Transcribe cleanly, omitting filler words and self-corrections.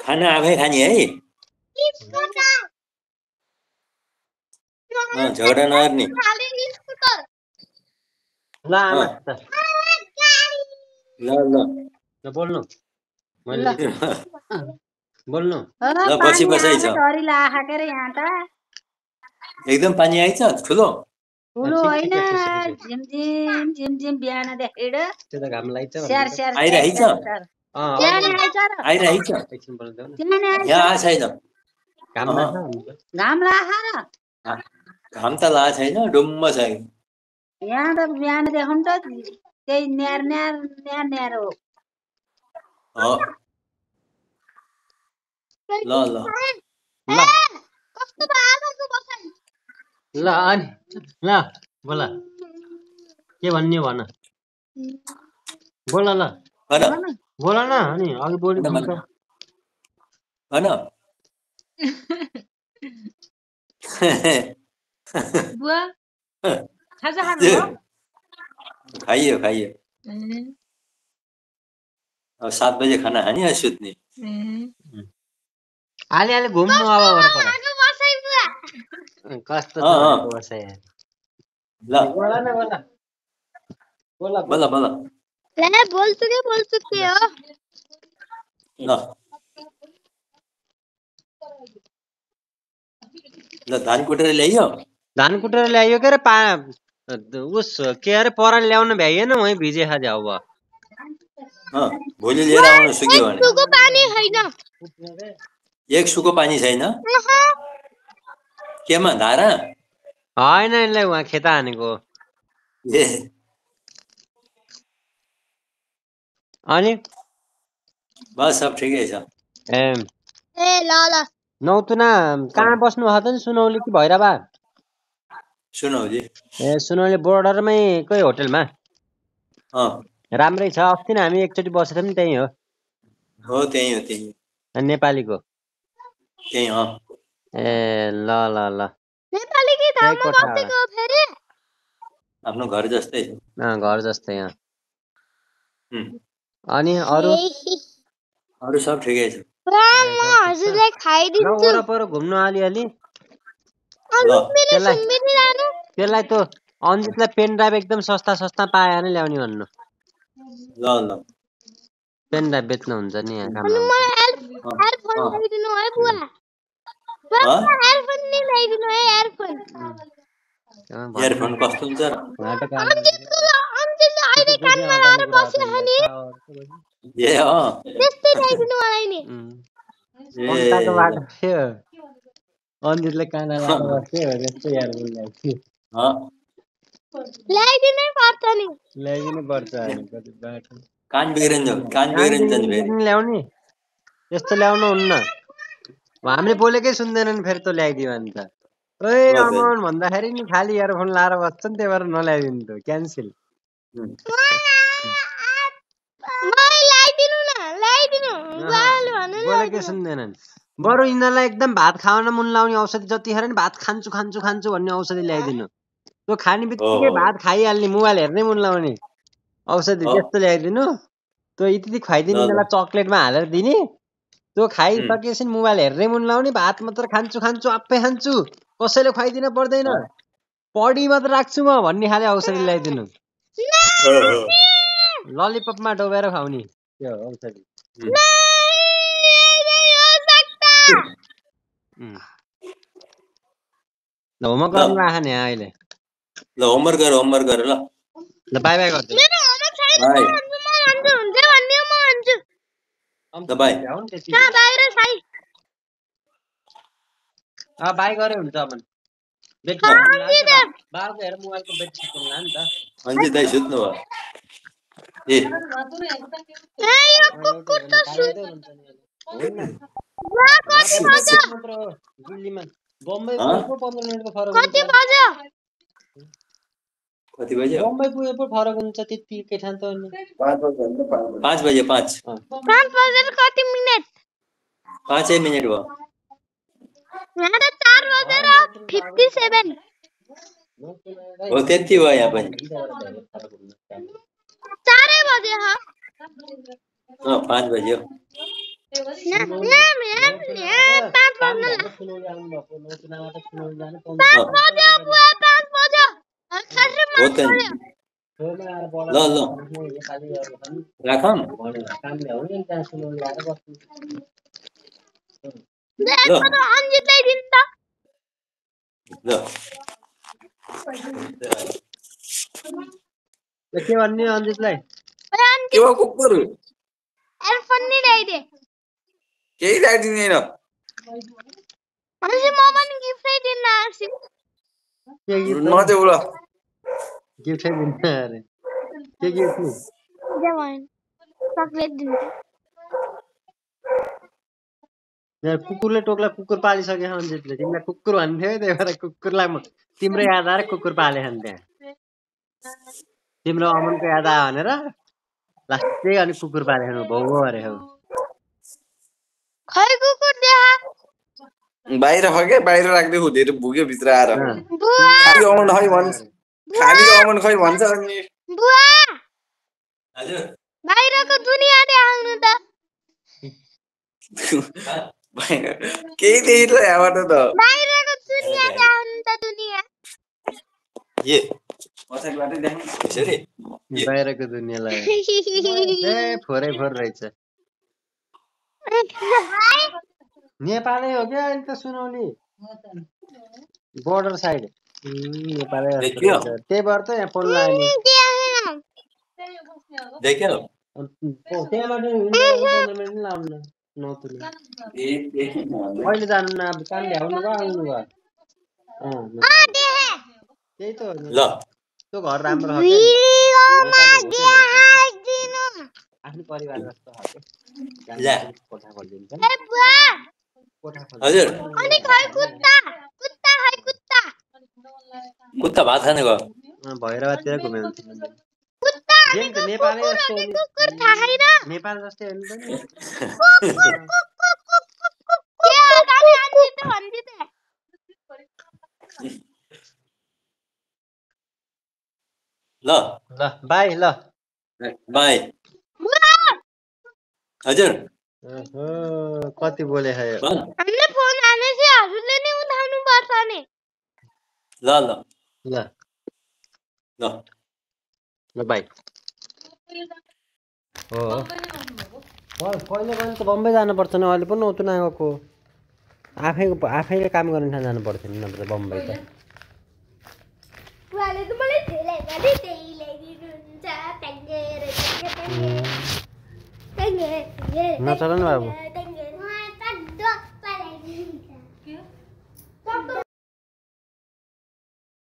खाना आफै खाने है झगडा नगर्ने ल आमा ल ल ल बोल्नु मैले बोल्नु ल बसी बसाइ छ एकदम पानी आइछ ठुलो ठुलो होइन झिमझिम झिमझिम बिहान देखेर त्यो त घाम लाग्छ स्याहार स्याहार आइरहेछ आइरहेछ यहाँ आएको छैन घाम लाखा र घाम त लागेको छैन डुम्म छ यहाँ त बिहान देखाउनु त त्यही न्यार न्यार न्यार न्यार हो ल ल ल अनि ल बोल के भन्ने भन बोल ल बोल न अनि अघि बोल्नु भन बुवा खाजा खानु हो खाइयो खाइयो अब 7 बजे खाना खाने अनि सुत्ने आले आले घुम्नु अब वरपर कस्तो बसाइ ल बोल न बोल बोल बोल बोल ले बोल्छु के हो ल ल धान कुटेर ल्याइयो धान कुटेर ल्याइयो के रे उस के अरे पराल ल्याउन भ्याइएन वहीँ भिजे खाजा अब भोलि लिएर आउनु सुक्यो भने सुको पानी छैन एक सुको पानी छैन केमा धारा होइन यसलाई उहाँ खेता हानेको ए अनि बस सब ठिकै छ ए ल ल नौतुना कहाँ बस्नु भएको त नि सुनौली कि भैरवा सुनौली ए सुनौली बोर्डरमै कै होटलमा राम्रै छ अस्ति नै हामी एकचोटि बसेको थियौँ नि त्यही हो त्यही नेपालीको त्यही ए ल ल ल नेपाली कि ठाउँमा बसेको फेरि आफ्नो घर जस्तै घर जस्तै अनि अरु सब ठिकै छ म हजुरलाई खाइदिन्छु वरपर घुम्नु अलिअलि त्यसलाई त अन्जितलाई पेन ड्राइभ एकदम सस्ता पाए नै ल्याउने भन्नु ल ल पेन ड्राइभ बेच्नु हुन्छ नि यहाँ अनि म एयरफोन ल्याइदिनु है बुवा एयरफोन नि ल्याइदिनु है एयरफोन कस्तो हुन्छ र अन्जित अहिले कानमा लाएर बस्यो नि ए त्यस्तै ल्याइदिनु मलाई नि अन्ताको बाटो थियो अन्जितले कानमा लाएर बस्यो त्यस्तै एयरफोन ल्याइदिनै पर्छ नि ल्याइदिनु पर्छ बाटो कान बिग्रन्छ नि फेरि ल्याउने त्यस्तो ल्याउनु हुन्न हामीले बोलेकै सुन्दैनन् फेरि त ल्याइदियो भने त अमन भन्दाखेरि नि खालि इयरफोन लाएर बस्छ नि त्यही भएर नल्याइदिनु त क्यान्सल बोलेकै सुन्दैनन् बरु यिनीहरूलाई एकदम भात खान मुन लाउने औषधि जतिखेर नि भात खान्छु भन्ने औषधि ल्याइदिनु त्यो खाने बित्तिकै भात खाइहाल्ने मोबाइल हेर्नै मुन लाउने औषधि त्यस्तो ल्याइदिनु त्यो यति खुवाइदिने यिनीहरूलाई चक्लेटमा हालेर दिने त्यो खाइसकेपछि मोबाइल हेर्नै मुन लाउने भात मात्र खान्छु आफै खान्छु कसैले खुवाइदिन पर्दैन पडी मात्र राख्छु म भन्ने खाले औषधि ल्याइदिनु ललिपपमा डोबेर खुवाउने त्यो औषधि होमवर्क गर्नु राख नि अहिले ल होमवर्क गर ल बाई बाई गर्छु बाई गरे हुन्छ अब बाबुको हेर मोबाइलको बेडसिट ला नि त अन्जित दाइ सुत्नु भयो कति बजे बम्बई पुगे पो फरक हुन्छ त्यतिकै ठान त 5 बजे 5 बजेर कति मिनेट 5 मिनेट भयो यहाँ त 4 बजेर 57 हो त्यति भयो यहाँ पनि 4 बजे 5 बजे हो हो त नि ल ल राखौँ ल ल के भन्ने अन्जितलाई के भयो कुकुर केही ल्याइदिँदैन नदेऊ ल गिफ्टै दिन्छ अरे के गिफ्ट नि कुकुरले टोक्ला कुकुर पालिसके अन्जितले तिमीलाई कुकुर भन्थ्यो है त्यही भएर कुकुरलाई तिम्रो याद आएर कुकुर पाले त्यहाँ तिम्रो अमनको याद आयो भनेर लास्टै अनि कुकुर पाले भाउ अरे हौ बाहिर हो क्या बाहिर राख्दै हुँदैन भुक्यो भित्र आएर खाली अमन खै भन्छ खाली अमन खै भन्छ अनि हजुर बाहिरको दुनिया देखाउनु त केही देखिन्छ यहाँबाट त बाहिरको दुनिया देखाउनु त दुनिया ए पछाडिबाटै देख्नु यसरी बाहिरको दुनियाँलाई ए फोरै फोर रहेछ नेपालै हो क्या अहिले त सुनौली बोर्डर साइड नेपालै देखियो? त्यही भएर त यहाँ फोन लाग्यो देख्यो त्यहाँबाट टुर्नामेन्ट लाउनु नौतुले अहिले जानु न अब काम भ्याउनु भयो आउनु भयो त्यही त हो नि ल त्यो घर राम्रो हो आफ्नो परिवार जस्तो खालको ल्या। कोठा खोलिदिन्छ हजुर अनि खै कुत्ता कुत्ता खै कुत्ता कुत्ता भात खाने गयो भैरवातिर घुम्यो कुत्ता भने त नेपालै जस्तो हो नि कुकुर थाहा छैन नेपाल जस्तै हो नि त नि के अगाडि अन्जित भन्दित ल ल बाई ल बाई हजुर ओहो कति बोले खायो भन हामीले फोन हानेपछि हजुरले नै उठाउनु पर्छ नि ल ल ल ल ल बाई हो कहिले कहिले त बम्बई जानुपर्छ नि अहिले पनि नौतुन आएको आफैले काम गर्ने ठाउँ जानुपर्छ नि नत्र बम्बई त बुवाले त मलाई धेरै गरी त्यही ल्याइदिनुहुन्छ नचल न बाबु